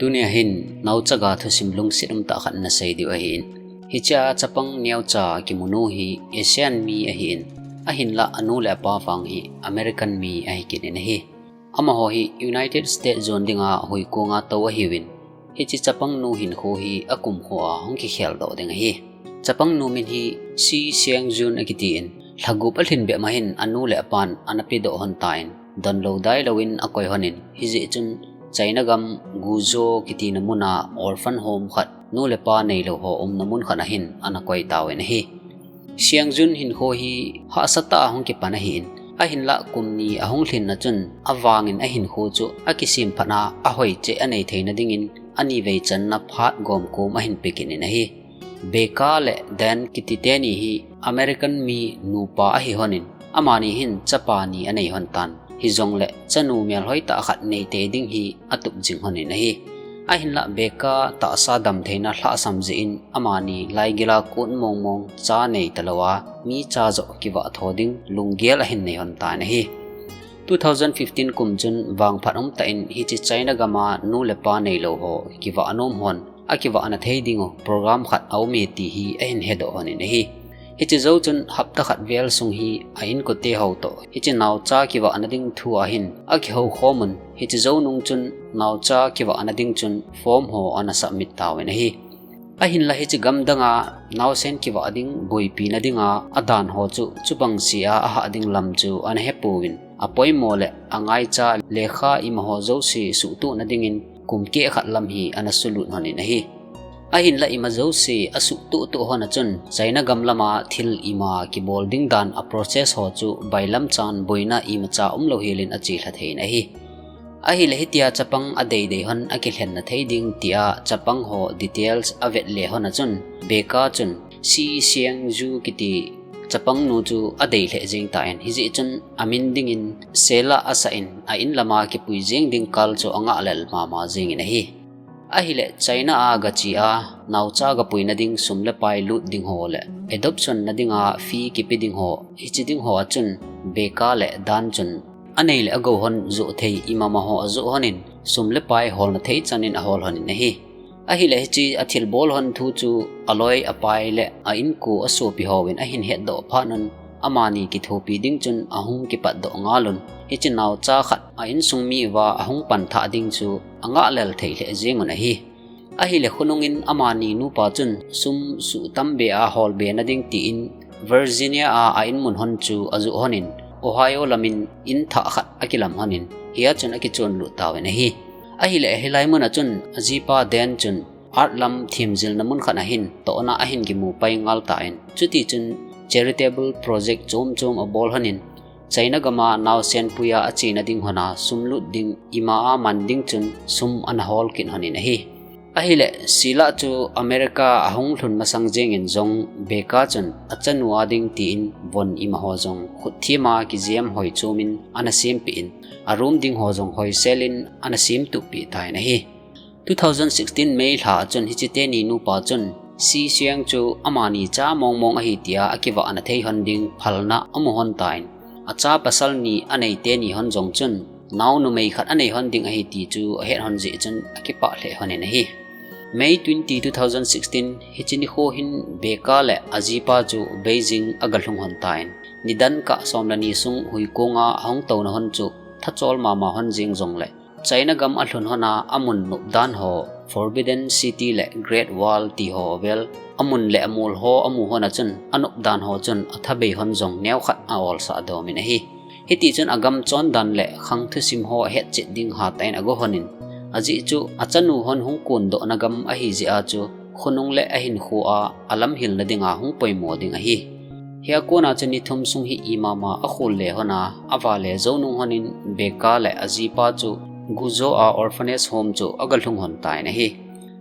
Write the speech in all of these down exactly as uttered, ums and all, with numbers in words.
Tunia hin naochaga thusim lungset umtah khat nasei diu ahin. Hichea chapang neocha kimunu hi Asian mi ahin. Ahinlah anu le apa vang hi American mi ahi kit in ahi. Amaho hi United States jon dinga huikonga tou ahiuvin. Hiche chapangnu hinkho hi akumkhoa hung kikheldoh ding ahi. Chapangnu min hi Si Siang Jun akitin. Lhagup alhin bep ma hin anu le apan ana pedoh hon tan. Donlou dailouvin akoi honin. Hijeh chun China gam Guzo kitina muna orphan home khat, nu le pa neilou ho umna mun khat ahin ana koi tauvin ahi. Siang Jun hinkho hi hahsatah a hung kipan ahin. Ahinlah kum ni ahung lhinna chun avangin ahinkho chu akisemphatna ahoi cheh anei theina dingin anivei channa phat gomkom ahin pe kit in ahi. Becca le Dan kiti teni hi American mi nupa ahi honin, amani hin chapa ni anei hon tan. Hijongle chanu melhoi tah khat neitei ding hi atup jing honin ahi. Ahinlah Becca tahsa damtheina lhahsam jeh in amani laigila kon mongmong cha nei talouva, mi cha joh kivah tho ding lunggel ahin nei hon tan ahi. Two thousand fifteen kum chun vangphat umtah in hiche China gama nu le pa neilou ho kivah nom hon akivahna thei dingu program khat aume ti hi ahin hedoh honin ahi. Hiche jou chun hapta khat vel sung hi a inkote ho toh hiche naocha kivahna ding thu ahin akihou khomun, hiche jou nung chun naocha kivahna ding chun form ho ana submit tauvin ahi. Ahinlah hiche gamdanga naosen kivah ding boipina dinga adan ho chu chubang sea ahah ding lam chu ana hepouvin, apoimo le angaicha lekha imaho jouse suhtuhna dingin kum keh khat lam hi ana sulut honin ahi. Ahinlah ima jouse asuhtuhtuh hon a chun China gam lama thil ima kibol ding dan a process ho chu bailamchan boina imacha umlou helin achelha thei in ahi. Ahile hitia chapang adeidei hon akilhenna thei ding tia chapang ho details avet le hon a chun Becca chun Si Siang Ju kiti chapangnu chu adei lheh jeng tan, hijeh chun amin dingin sela asah in a in lama kipui jeng ding kal chu angah lel mama jengin ahi. Ahile China a gache a naocha gapuina ding sum le pai lut ding ho le adoption na dinga fee kipe ding ho, hiche ding ho a chun Becca le Dan chun anei le agou hon joh thei imama ho ajoh honin sum le pai holna thei chanin ahol honin ahi. Ahile hiche athilbol hon thu chu aloi apai le a inko asopi hovin ahin hetdoh phat un amani kithopi ding chun ahung kipatdoh ngal un. Hiche naocha khat a insung mi uva ahung panthah ding chu angah lel thei lheh jengun ahi. Ahile khonungin amani nupa chun sum suh tam be a holbe na ding tin Virginia a a in mun hon chu ajoh honin Ohio lamin in thah khat akilam honin hia chun akichonlut tauvin ahi. Ahile hilai mun a chun ajipa Dan chun art lam themjilna mun khat ahin tohna ahin kimu pai ngal tan, chutichun charitable project chom chom abol honin China gama naosen puia achena ding hon a sum lut ding ima a man ding chun sum ana hol kit honin ahi. Ahile sila chu America ahung lhun masang jengin jong Becca chun achanu a ding tin von imaho jong khut thema kijem hoi chomin ana sempeh in a room ding ho jong hoiselin ana semtup peh tan ahi. Two thousand sixteen May lha a chun hiche teni nupa chun Si Siang chu amani cha mongmong ahi tia akivahna thei hon ding phalna amu hon tan. Acha pasal ni anei teni hon jong chun nao numei khat anei hon ding ahi ti chu ahet hon jeh chun akipah lheh honin ahi. May twenty, two thousand sixteen, hiche nikho hin Becca le ajipa chu Beijing agalhung hon tan. Nidan kah som le ni sung huikonga ahung touna hon chu thachol mama hon jeng jongle China gam alhun hon a amun nopdan ho, Forbidden City le Great Wall ti ho vel, amun le amol ho amu hon a chun anopdan ho chun athabei hon jong neokhat a-olsah domin ahi. Hitichun agam chondan le khang thusim ho ahetchet ding hatah in ago honin, ajeh chu achanu hon hung kondohna gam ahi jeh a chu khonung le ahinkho a alamhilna dinga hung poimo ding ahi. Hia kona chu ni thum sung hi imama akhol le hon a, avale jou nung honin Becca le ajipa chu Guzo a orphanage home chu agalhung hon tan ahi.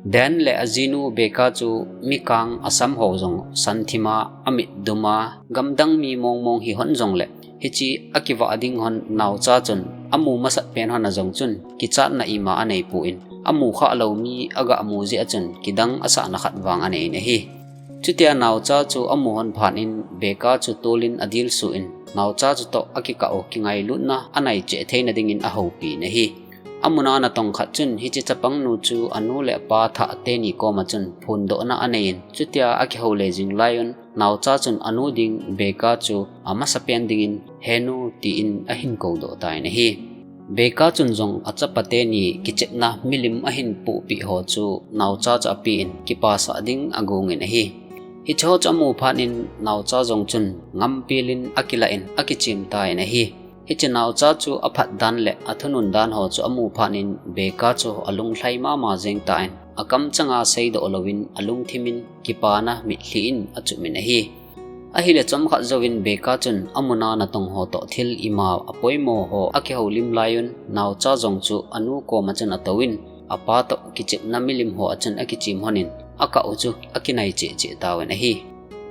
Dan le ajinu Becca chu mikang asam ho jong santhima, amit duma, gamdang mi mongmong hi hon jongle hiche akivah ding hon naocha chun amu masat pen hon a jong chun kichatna ima aneipon, amu khah lou mi agamu jeh a chun kidang asahna khat vang aneiyin ahi. Chutia naocha chu amu hon phat in Becca chu tolin adilsuh in, naocha chutoh akikah u kingailutna anaicheh theina dingin ahoupin ahi. Amun a natong khat chun hiche chapang nu chu anu le apa thah teni koma chun phondohna anei in, chutia akihou le jing lai un, naocha chun anu ding Becca chu amasapen dingin, "He nu," tin ahin koudoh tan ahi. Becca chun jong achapa teni kichepna milim ahin pohpeh ho chu naocha chu apen, kipasah ding agong in ahi. Hiche ho chu amu phat in naocha jong chun ngampel in akilah in akichem tan ahi. Hiche naocha chu aphat dan le athunun dan ho chu amu phat in Becca chu alunglhai mama jeng tan, akamchanga seidoh louvin alungthim in kipana mitlhi in achum in ahi. Ahile chomkhat jouvin Becca chun amun a natong ho toh thil ima apoimo ho akihoulim lai un, naocha jong chu anu koma chun atouvin, apa toh kichepna milim ho a chun akichem lhon in, akah u chu akinai cheh cheh tauvin ahi.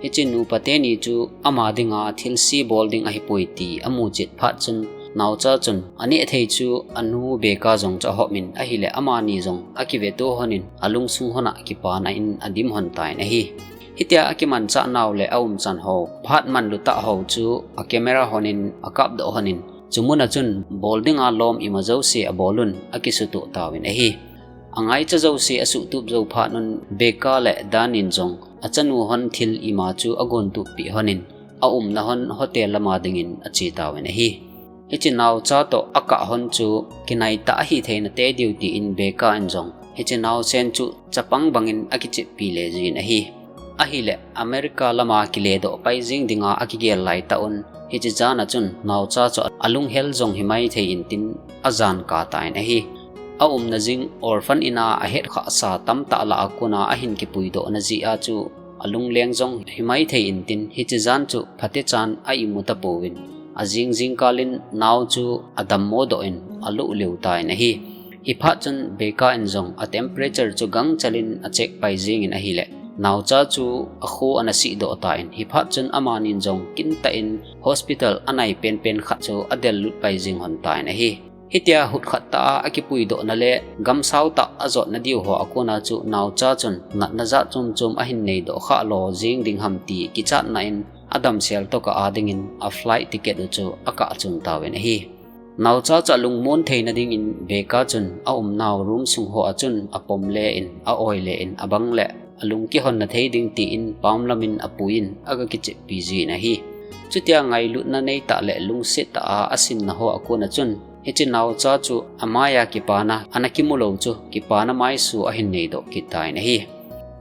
Hiche nupa teni chu ama dinga thilse bol ding ahipoi ti amu chet phat chun, naocha chun aneh thei chu anu Becca jong chu ahop in, ahile amani jong akiveto lhon in, alungsung lhon a kipana in adim lhon tan ahi. Hitia akimanchah nau le aumchan ho, phat manlu tah ho chu acamera lhon in akapdoh lhon in, chu mun a chun bol dinga lom ima jouse abol un, akisutoh tauvin ahi. Angaicha jouse asuhtup jou phat un, Becca le Dan in jong achanu lhon thil ima chu agontup peh lhon in, aumna lhon hotel lama dingin ache tauvin ahi. Hiche naocha toh akah lhon chu kinai tah ahi theina tei diu tin Becca in jong hiche naosen chu chapang bangin akicheppi le jin ahi. Ahile America lama kiledoh pai jing dinga akigel lai tah un, hiche jan a chun naocha chu alunghel jong himai thei intin ajan kah tan ahi. Aumna jing orphan in a ahet khahsa tamtah lah a kona ahin kipuidoh na jeh a chu alungleng jong himai thei intin hiche jan chu phatechan a imu tapouvin, ajing jingkal in nao chu adammo doh in aluh lheh tan ahi. Hiphat chun Becca in jong a temperature chu gangchel in acheck pai jing in ahile, naocha chu akho ana sihdoh tan, hiphat chun amanin jong kintah in hospital anai penpen khat chu adellut pai jing lhon tan ahi. Hitia hut khat tah a akipuidohna le gamsau tah ajotna diu ho a kona chu naocha chun natna jat chom chom ahin neidoh khah lo jing ding ham ti kichatna in adamsel tokah a dingin a flight ticket u chu akah chun tauvin ahi. Naocha chu alungmon theina dingin Becca chun aumnau room sung ho a chun apom le in, a-oi le in, abang le alung kihonna thei ding tin pamlam in apuiyin aga kicheppi jin ahi. Chutia ngailutna neitah le lungset tah a asinna ho a kona chun, hiche naocha chu amaiya kipana ana kimu lou chu kipana maisu ahin neidoh kit tan ahi.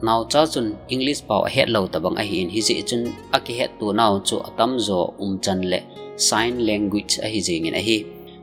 Naocha chun English pao ahet lou tabang ahin, hijeh chun akihetto nau chu atamjo umchan le sign language ahi jingin ahi.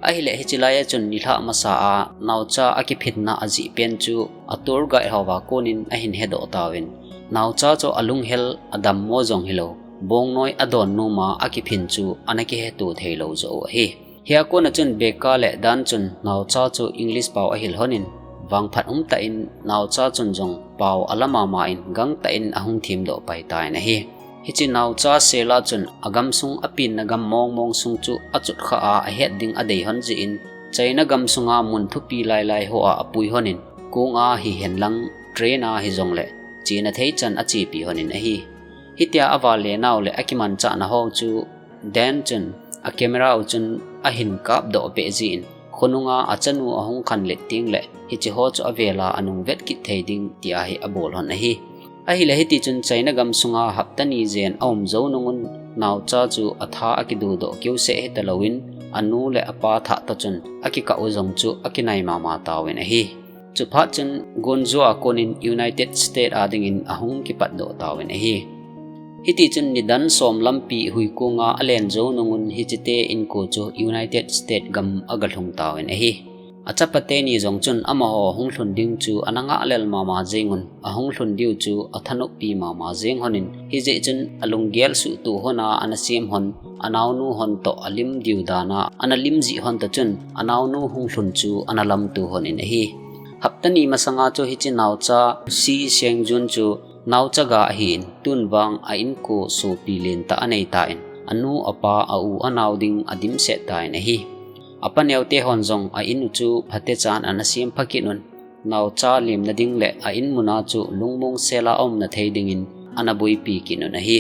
Ahile hiche laiya chun nilhah masa a naocha akiphinna ajeh pen chu a tour guide ho a konin ahin hedoh tauvin, naocha chu alunghel adammo jong hilou, bongnoi adon noma akiphin chu ana kiheto thei lou joh u ahi. Hia kona chun Becca le Dan chun naocha chu English pao ahil lhonin, vangphat umtah in naocha chun jong pao ala mama in gangtah in ahung themdoh pai tan ahi. Hiche naocha Sheila chun agamsung apenna gam mongmong sung chu achot khah a ahet ding adei lhon jeh in, China gamsunga mun thupi lailai ho a apui lhonin, kong a hihen lang train a hijongle chena thei chan achepi lhonin ahi. Hitia aval le nau le akimanchahna ho chu Dan chun a camera u chun ahin kapdoh peh jin, khonunga achanu ahung khanlet tengle hiche ho chu avel a anung vet kit thei ding tia hi abol lhon ahi. Ahile hitichun China gamsunga hapta ni jen aum jou nungun naocha chu atha akidudoh keuseh hitalouvin, anu le apa thah toh chun akikah u jong chu akinai mama tauvin ahi. Chuphat chun Guangzhou a konin United States a dingin ahung kipatdoh tauvin ahi. Hitichun nidan som lampi huikonga alen jou nungun hichete inko chu United States gam agalhung tauvin ahi. Achapa teni jong chun amaho hunglhun ding chu ana ngahlel mama jengun, ahunglhun diu chu athanoppi mama jeng lhonin, hijeh chun alunggel suhtoh lhona ana sem lhon, anaonu lhon toh alim diu dana ana lim jeh lhon toh chun, anaonu hunglhun chu ana lamto lhonin ahi. Hapta ni masanga chu hiche naocha Shi Shengjun chu naocha ga ahin, tun vang a inko sopi lentah anei tan, anu, apa, a-u, anao ding adimset tan ahi. Apa neote hon jong a in u chu phatechan ana sempha kit un, naocha lemna ding le a in muna chu lungmong sela aumna thei dingin ana boipi kit un ahi.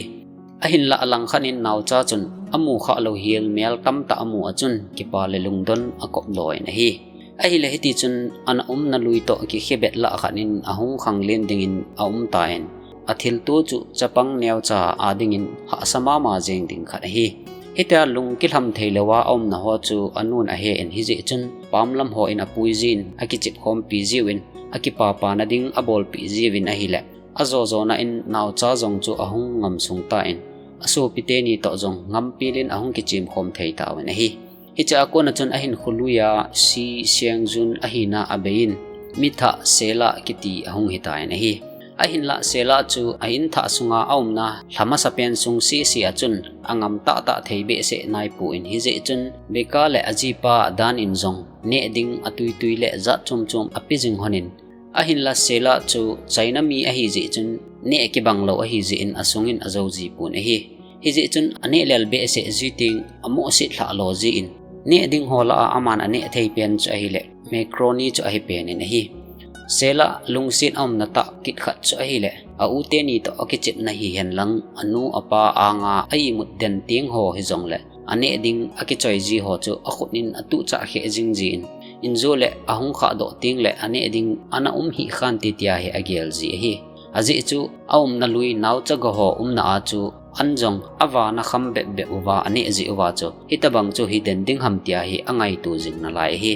Ahinlah alangkhat in naocha chun amu khahlou hel mel tamtah amu a chun kipa le lungdon akopdoh in ahi. Ahile hiti chun ana umna lui toh kikhebet lah khat in ahung khanglen dingin aum tan, athilto chu chapang neocha a dingin hahsa mama jeng ding khat ahi. Hitia lung kilham thei louva aumna ho chu anun ahen, hijeh chun pamlam hon apui jin, akichep khompi jiuvin, akipapana ding abolpi jiuvin ahile, ajojona in naocha jong chu ahung ngamsung tan, asopi teni toh jong ngampilin ahung kichemkhom thei tauvin ahi. Hichea kona chun ahinkho luia Si Seung-jun ahina abeiyin, mithah Sela kiti ahung hitan ahi. Ahinlah Sela chu a-in thah sunga aumna lha masapen sung sese a chun angam tahtah thei behseh naipon, hijeh chun Becca le ajipa Dan in jong neh ding atuitui le jat chomchom ape jing honin, ahinlah Sela chu China mi ahijeh chun neh kibang lou ahijeh in asungin ajou jipon ahi. Hijeh chun aneh lel behseh ji teng amohset lhah lo jin, neh ding ho lah a aman aneh thei pen chu ahile macaroni chu ahipen in ahi. Sela lungset aumna tah kit khat chu ahile, a-u teni toh akichepna hihen lang, anu apa anga a-imut den teng ho hijongle, aneh ding akichoi ji ho chu akhut in atuhchah kheh jing jin, injo le ahung khahdoh tengle aneh ding ana um hih khante tia hi agel ji ahi. Ajeh chu aumna lui naocha go ho umna a chu an jong avana kham bepbep uva aneh jeh uva chu hitobang chu hiden ding ham tia hi angaito jing nalai ahi.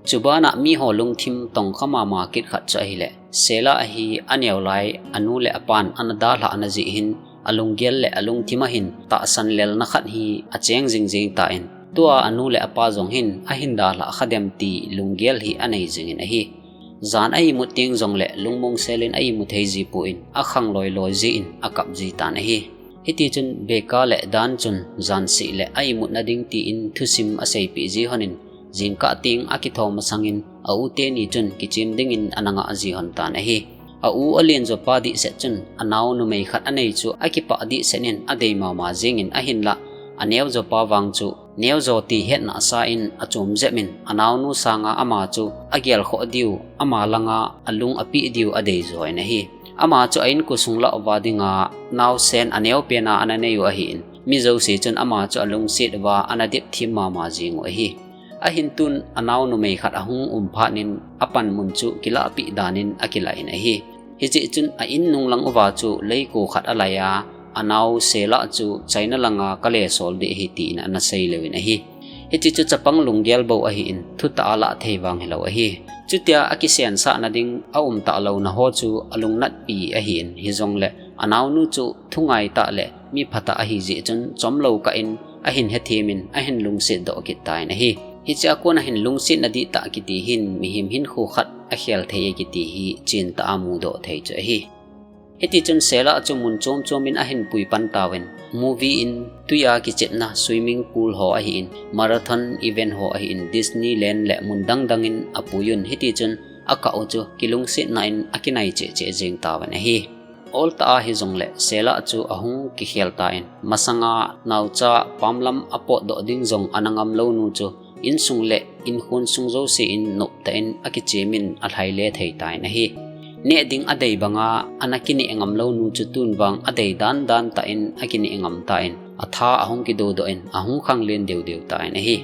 Chubana miho lungthim tongkha mama kit khat chu ahile, Sela ahi aneo lai anu le apan ana dalhahna jeh hin, alunggel le alungthim ahin tahsan lelna khat hi acheng jingjing tan, tua anu le apa jong hin ahin dalhah khadem ti lunggel hi anei jingin ahi. Jan a-imut teng jongle lungmong selin a-imu thei jipon, akhang loiloi jin akap jitan ahi. Hitichun Becca le Dan chun janseh le a-imutna ding tin thusim aseipeh ji honin, jingkah teng akitho masangin a-u teni chun kichem dingin ana ngah ji hon tan ahi. A-u alen jopa dihset chun anao numei khat anei chu akipah dihset in adei mama jengin, ahinlah aneo jopa vang chu neojo ti hetna sa in achom jep in, anaonu sanga ama chu agelkhoh diu, ama langa alung apeh diu adei jo in ahi. Ama chu a-inko sung lah uva dinga naosen aneopen a ana nei u ahin, mi jouse chun ama chu alungset uva ana dep them mama jeng u ahi. Ahin tun anao numei khat ahung um phat in apanmun chu kilahpeh dan in akilah in ahi. Hijeh chun a-in nunglang uva chu leiko khat alai a, anao Sela chu China langa kalesol ding ahi tin ana sei leu in ahi. Hiche chu chapang lunggel bou ahin, thutah a lah thei vang hilou ahi. Chutia akisensahna ding aum talouna ho chu alungnatpi ahin, hijongle anaonu chu thungai tah le mi phatah ahi jeh chun chomlou kah in ahin hethem in ahin lungset doh kit tan ahi. Hichea kon ahin lungsetna dihtah kiti hin mihem hinkho khat akhel thei e kiti hi chentah a mudoh thei chu ahi. Hitichun Sela chu mun chom chom in ahin pui pan tauvin, movie in, tuia kichepna swimming pool ho ahin, marathon event ho ahin, Disneyland le mun dang dang in apui un, hitichun akah u chu kilungsetna in akinai cheh cheh jeng tauvin ahi. Oltah a hijongle Sela chu ahung kikhel tan, masanga naocha pamlam apotdoh ding jong ana ngam lounu chu insung le inkhon sung jouse in noptah in akichem in alhaile thei tan ahi. Neh ding adei banga ana kineh ngam lounu chu tun vang adei dan dan tah in akineh ngam tan, atha ahung kidodoh in ahung khanglen deu deu tan ahi.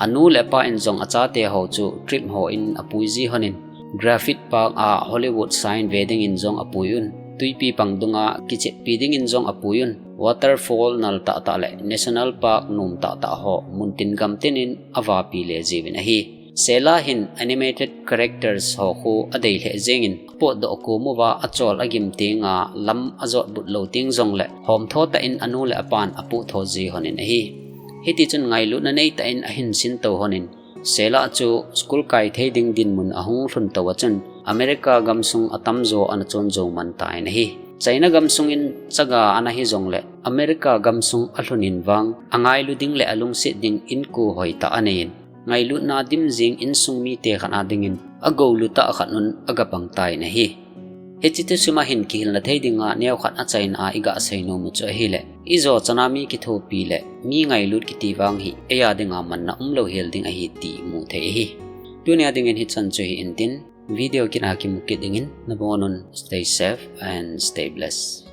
Anu le apa in jong achate ho chu trip ho in apui ji honin, Griffith Park a Hollywood sign ve dingin jong apui un, twipi pang dunga kicheppi dingin jong apui un, waterfall nal tah tah le National Park nom tah tah ho muntin gamtin in avapi le jiuvin ahi. Sela hin animated characters ho khu adei lheh jengin, apotdoh kom uva achol agim tenga lam ajot but lou teng jongle, homtho tah in anu le apan apuhtho ji honin ahi. Hitichun ngailutna neitah in ahin sinto honin, Sela chu school kai thei ding dinmun ahung lhun tou a chun, America gamsung atamjo ana chon jou man tan ahi. China gamsung in chaga ana hijongle, America gamsung alhun in vang, angailu ding le alungset ding inko hoitah anei in, ngailutna dim jing insung mite khat a dingin, agoulu tah khat un agapang tan ahi. Hiche thusima hin kihilna thei dinga neokhat a China a iga seinom u chu ahile, ijo chana mi kithopi le mi ngailut kiti vang hi eia dinga manna umlou hel ding ahi ti muthei ahi. Tunia dingin hichan chu hi intin, video kit a kimu kit dingin nabonun stay safe and stay blessed.